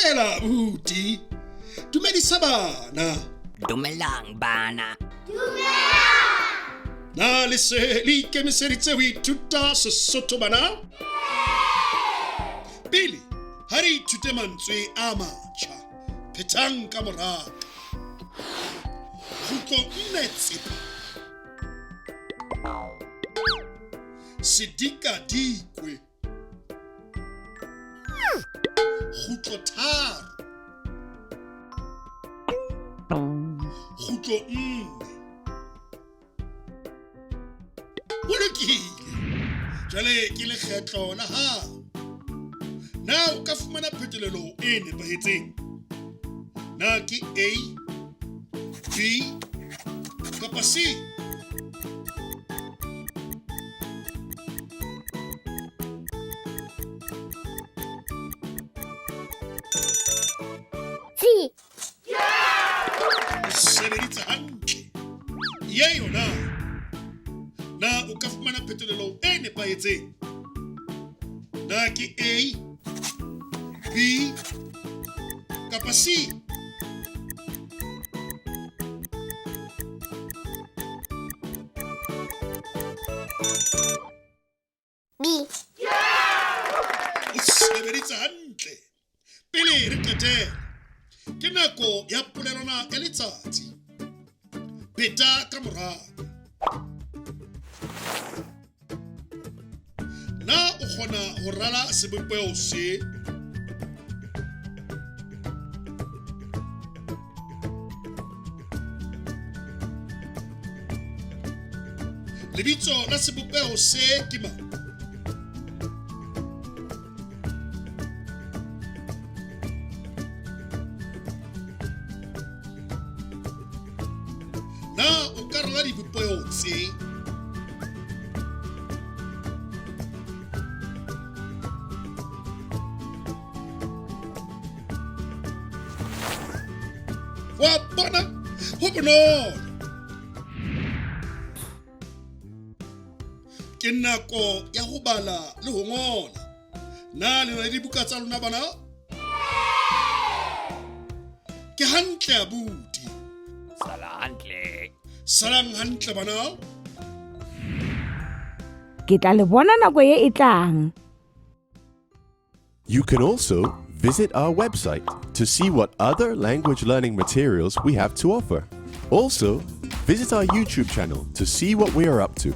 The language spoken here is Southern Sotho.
Dumela abuti. Dumedisa bana. Dumelang bana. Na le se le ikemiseditse ho ithuta Sesotho bana? Pele ha re ithute mantswe a matjha. Phethang ka moraka. Kgutlo nne tsepa. Sedikadikwe. Kgutlo tharo. Kgutlo nne. Ho lokile. Jwale ke lekgetlo la hao. Na o ka fumana phetolelo e nepahetseng? Na ke A, B kapa C? C. O sebeditse hantle. Ye yona. Na o ka fumana phetolelo e nepahetseng? Na ke A, B kapa C? B. O sebeditse hantle. Pele re qetela, ke nako ya polelwana ya letsatsi. Pheta ka moraka. Na o kgona ho rala sebopeho se? Lebitso la sebopeho se ke mang? Na o ka rala dibopeho tse? Wa bona ho bonolo. Ke nako ya ho bala le ho ngola. Na le na le dibuka tsa lona bana? Ke hantle abuti. Sala hantle. Salang hantle bana. Ke tla le bona nako ye e tlang. You can also visit our website to see what other language learning materials we have to offer. Also, visit our YouTube channel to see what we are up to.